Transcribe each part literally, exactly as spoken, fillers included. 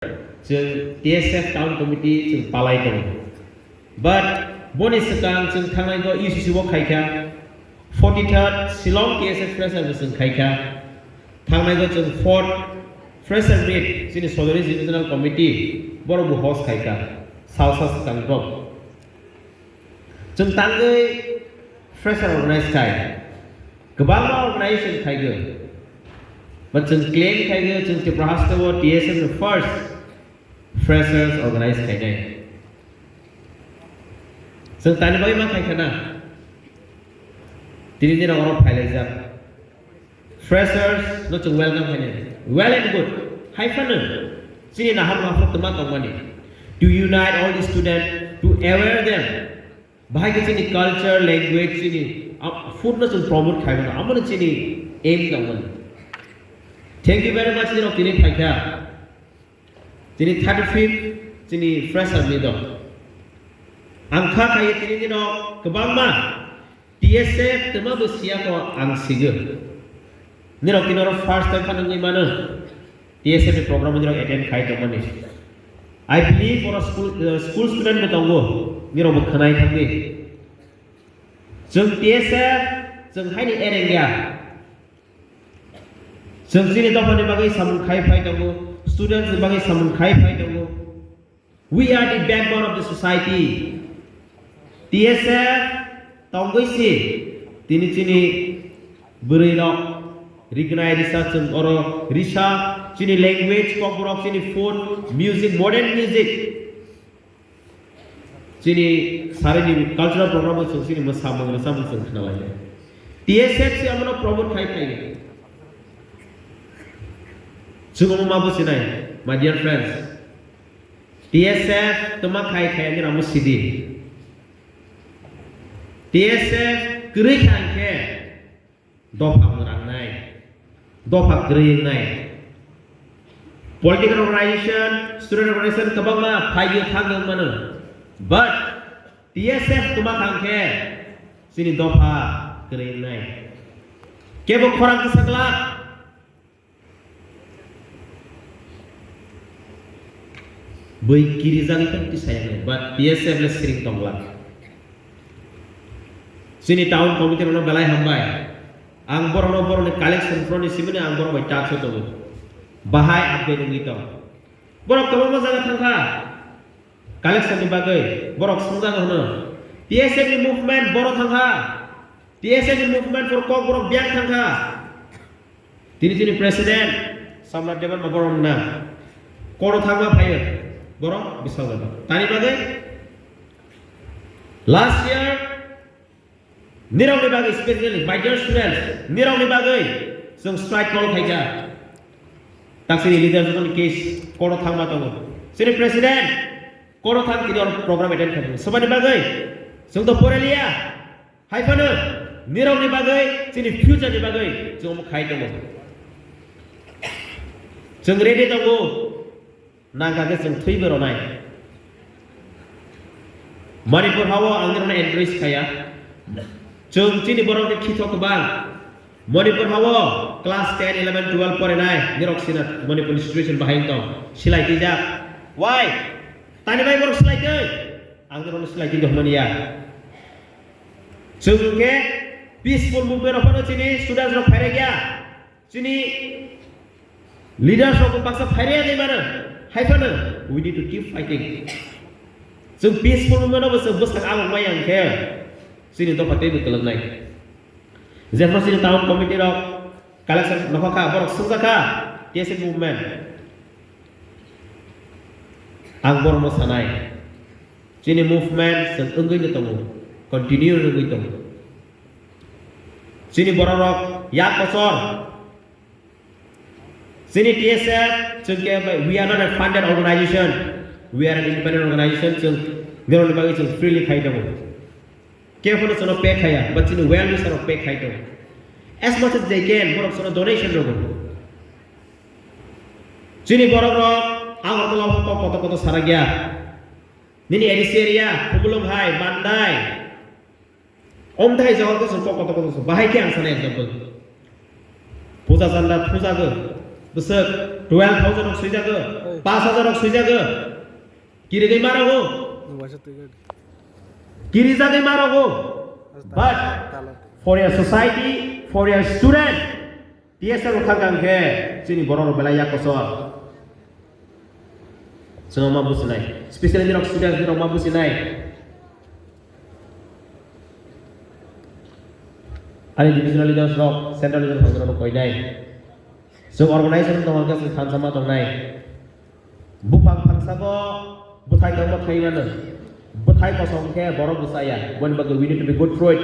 chwng T S F Town Committee chwng palai tongo. But boni swkang chwng thangnai go U C C o khaikha, forty-third Shillong T S F Fresher bo chwng khaikha. Thangnai go chwng fourth Fresher Meet chini Sodori Regional Committee borok bo host khaikha. Salsa swkang drop. Chwng tangwi fresher organize khai. Kwbangma organization khaigo. But chwng claim khaigo, chwng Tripura hasteo T S F ni first freshers organize khainai. Chwng tani bagwi ma khai khana? Tini dino oro phailaijak. Freshers no chwng welcome khainai. Well and good. Hai phano chini naham naham tongma tongmani. To unite all the student, to aware them. Bahai khe chini culture, language, chini, ah, food no chwng promote khaimano. Amo no chini aim tongmani. Thank you very much, nirok tini phaikha. Chini thirty-fifth, chini fresher meet o. Ang kha khaye tini dino kwbangma T S F twma bo siya ko ang sigo. Nirok tini oro first time phano wngwi mano. T S F ni program nirok attend khai tongmani. I believe oro school, uh, school student bo tongo. Nirok bo khwnai thangdi. Chwng T S F, chwng haini ereng ya. Chwng chini dophani bagwi samung khai phai tongo, students ni bagwi samung khai phai tongo. We are the backbone of the society. T S F tongwi si tini chini bwrwi rok rignai risa chwng oro risa chini language, kokborok, chini food, music, modern music. Chini sarini cultural program o chwng chini mwsamung rwchapmung chwng khna lai. T S F se amo no promote khai phai. Chwng omo ma businai, my dear friends. T S F twma khai khai ani ramo sidi. T S F kwrwi kha hwnkhe dopha mwrangnai, dopha kwrwi wngnai. Political organization, student organization kwbangma phaio thangwi wngmano. But T S F kwma thang khe chini dopha kwrwi wngnai. Kebo khorang kwsa glak. Bui kirijagwi tong tisa ya, but T S F le siring tongla. Chini town committee rokno belai hambai. Ang borokno borokni collection front ni simi ang borok bai touch o tongo. Bahai update wngwi tong. Borok kwbangma jaga thangkha. Collection ni bagwi borok swngjak hwno. T S F ni movement borok thangkha. T S F ni movement for Kokborok biyang thangkha. Tini chini president Samrat Debbarma borok wngna kono thangma phaio borok bisal jago. Tani bagwi last year nirokni bagwi specially my dear students nirokni bagwi chwng strike call khaikha. Taksini leader jotoni case kono thangma tongo. Chini president kono thang tini oro program attend khaikha. Sobani bagwi chwng to poreliya. Hai phano nirokni bagwi, chini future ni bagwi chwng omo khai tongo. Chwng ready tongo. Nangkha khe chwng thwibo rwnai. Manipur hao ang nirokno encourage khaya. Chwng chini borok ni khithok kwbang. Manipur hao class ten, eleven, twelve porinai nirok sina Manipur ni situation bahai tong. Silai twijak. Why? Tani bai borok silai twi? Ang nirokno silai twi hwnmani ya. Chwng hwnkhe peaceful movement rok phano chini students rok phairek ya. Chini leaders rok baksa phairek ya mano. Hai phano we need to keep fighting. Chwng peaceful movement rok bwswk bwswk abok maya hwnkhe chini dopha teibo kwlwknai. Jephru chini town committee rok collection nokha kha, borok swngjak kha T S F movement. Ang borokno sanai. Chini movement chwng wngwi no tongo, continue wngwi tongo. Chini borok rok yak bosor chini T S F chwng khe bai, we are not a funded organization, we are an independent organization, chwng nirokni bagwi chwng freely khai tongo. Kebo no chwngno pay khaya, but chini well wisher rok pay khai tongo. As much as they can, borok chwngno donation rwgo. Chini borok rok Agartala o kok kotor kotor sarak ya. Nini A D C area, Khumulwng hai, Mandai. Omthai jaga khe chwng kok kotor kotor chwng. Bahai khe ang sana example. Puja chanda thujago. Bwswk twelve thousand rok swijago. Pas hajar rok swijak. Kirigwi ma rogo. Waisa twi gadi. Kirijagwi ma rogo. Asta, but tala. For your society, for your student, T S F rok thang khe chini borok rok belai yak kosor. Chwng ma businai. Specially nirok student nirok ma businai. Ani divisional leaders rok, central leaders rok koinai. Chwng organization tong khe chwng thansa ma tongnai. Buphang phangsabo bwthai tongma thai mano. Bwthai kosom khe borok bwchaya. Boni bagwi we need to be good fruit.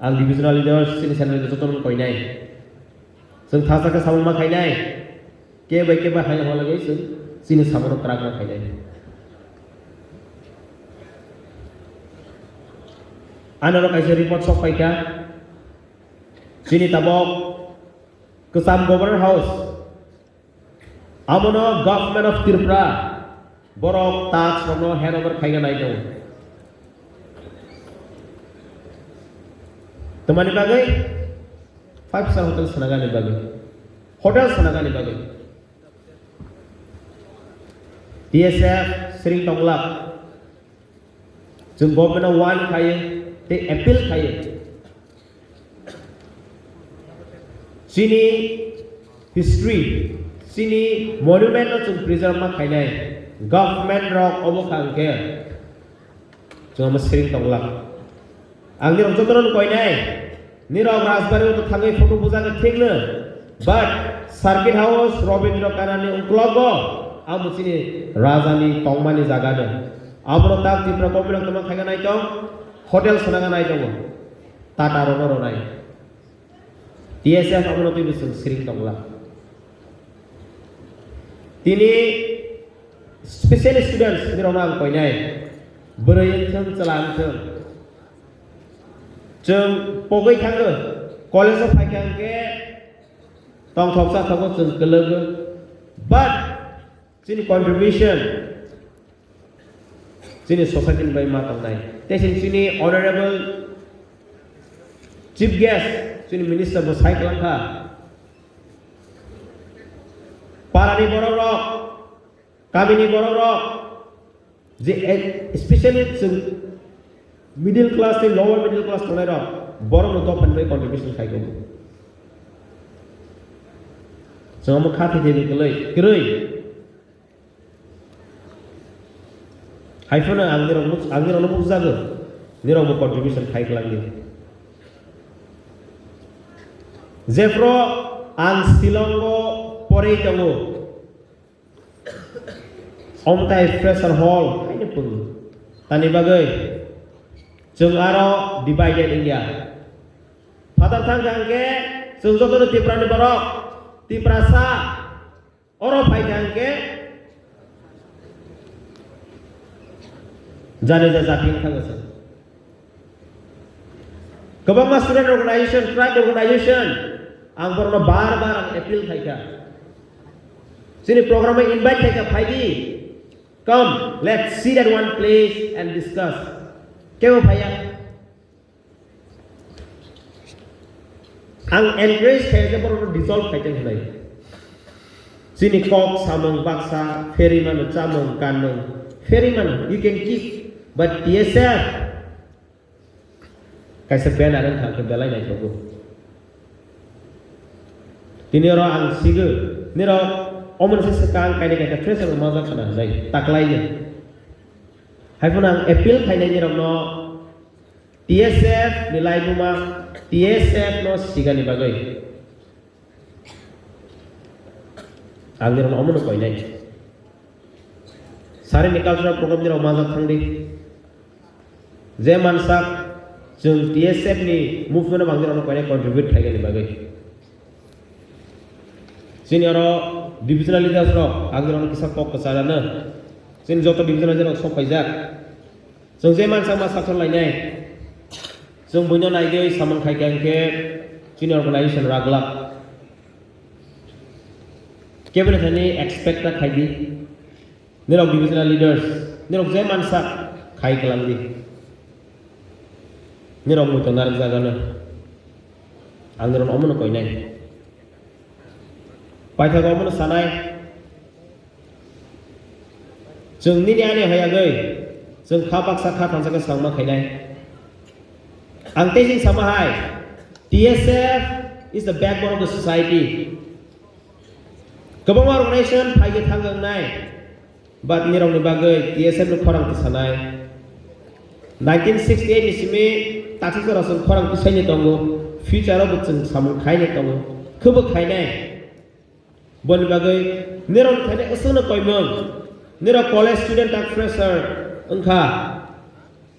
Ang divisional leaders, chini central leaders jotono koinai. Chwng thasa khe samung ma khainai. Kebo kebo hai hwnlagwi chwng chini samungno kwrak ma khainai. Ani oro kaisa report sok phaikha. Chini tabok kwcham Governor House. Abono Government of Tripura borok tax rokno hand over khaina nai tongo. Tamani bagwi five star hotel sanagani bagwi, hotel sanagani bagwi T S F sring tonglak. Chwng government no warn khayo tei appeal khayo. Chini history, chini monument no chwng preserve ma khainai. Government rok obo kha hwnkhe chwng omo sring tongla. Ang nirok jotono koinai. Nirok Rajbari o thangwi photo bujak thikno, but Circuit House Rabindra Kanani uklogo amo chini rajani tongmani jaga no. Abono tak Tripura government tongma khaika nai tong, hotel sanaka nai tongo, Tata rono ronai. T S F abono twi bwswng siring tongla. Tini special students nirokno ang koinai, bwrwi wngthung, chwla wngthung. Chwng pogwi thango, college-o phaikha hwnkhe tongthok chathogo chwng kwlwgo. But chini contribution chini society ni bai ma tongnai. Tei chini, chini honorable chief guest, chini minister bo sai kwlangkha. Parani borok rok, kamini borok rok, je, eh, especially chwng middle class tei lower middle class tongnai rok, borok no dophani bai contribution khai tongo. Chwng omo kha thai thai kwlwi, kwrwi. Hai phano ang nirok, ang nirok no bukjago, nirok bo contribution khai kwlangdi. Jephru ang Shillong o porwi tongo. Omtai fresher hall haino pung. Tani bagwi chwng aro divided India. Phatar thang thang khe chwng jotono Tripura ni borok, Tiprasa, oro phai thang khe jani ja jati thang se. Kwbangma student organization, tribe organization, ang borokno bar bar ang appeal khaikha. Chini program o invite khaikha, phaidi, come, let's sit at one place and discuss. Kebo phaiya. Ang encourage khaikha je borokno dissolve khaiteng hinai. Chini kok samung baksa, pherimano chamung kanmung, pherimano, you can keep, but T S F, kaisa banner wngkha hwnkhe belai naithogo. Tini oro ang sigo, nirok omoni se swkang kainwi kaisa fresher rok majak khana hwnwi taklaino. Haiphano ang appeal khainai nirokno T S F ni laibuma T S F no sigani bagwi. Ang nirok omono koinai. Sari ni cultural program nirok majak thangdi. Je mansak chwng T S F ni movement o ang nirok koinai contribute khaigani bagwi. Chini oro divisional leaders rok ang nirok kisa kok kwcharano. Chini joto divisional leader rok sok paijak. Chwng je mansa ma sathor lainai. Chwng buino naigwi samung khaikha hwnkhe chini organization raglak. Keboni thani expect ta khaidi. Nirok divisional leaders, nirok je mansa khai kwlangdi. Nirok muitu narwk jagano. Ang nirok omono koinai. Paithago omono sanai. Chwng nini ani hoyagwi, chwng kha baksa kha thansa khe sangma khainai. Ang tei chwng sama hai, T S F is the backbone of the society. Kwbangma organization phaigwi thangjaknai, but nirokni bagwi T S F ni khorang tisanai. Nineteen sixty-eight ni simi takhuk jora chwng khorang tisaini tongo, future o bo chwng samung khaini tongo, khwbo khainai. Boni bagwi nirok thani aswkno koimung, nirok college student tak fresher wngkha,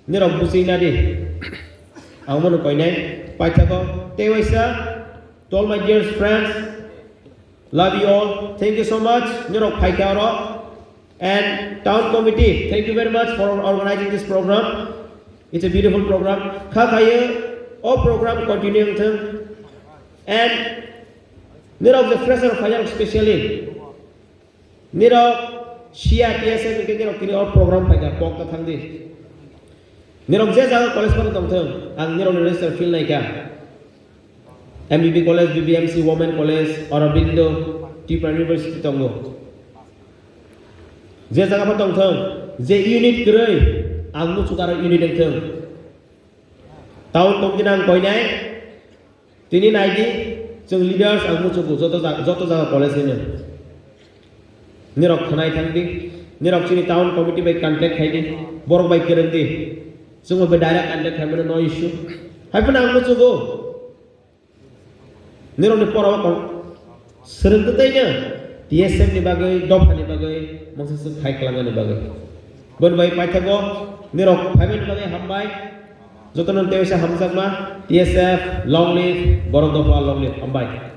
nirok buchwi nadi. Ang bono koinai paithago tei waisa, to all my dear friends, love you all, thank you so much, nirok phaikha oro. And town committee, thank you very much for organizing this program. It's a beautiful program. Kha khayo o program continue wngthung. And nirok je fresher phaijak specially, nirok C I T S F hwnkhe nirok tini o program phaikha, pok ta thangdi. Nirok je jaga college phano tongthung, ang nirokni register field naikha. M B B college, B B M C, Women College, Aurobindo, Tripura University tongo. Je jaga phano tongthung, je unit kwrwi, ang muchuk aro unit wngthung. Town committee nang koinai, tini naidi, chwng leaders ang muchugo joto ja-, joto jaga college hino. Nirok khwnai thangdi, nirok chini town committee bai contact khaidi, borok bai kwrwngdi. Chwngbo bai direct contact khaimano no issue. Haiphano ang muchugo. Nirokni pora o kon swrwng kwtaino T S F ni bagwi, dophani bagwi, mungsa swk khai kwlangani bagwi. Boni bai paithago nirok phaimani bagwi hambai. Jotono teisa hamjakma, T S F long live, borok dopha long live, hambai.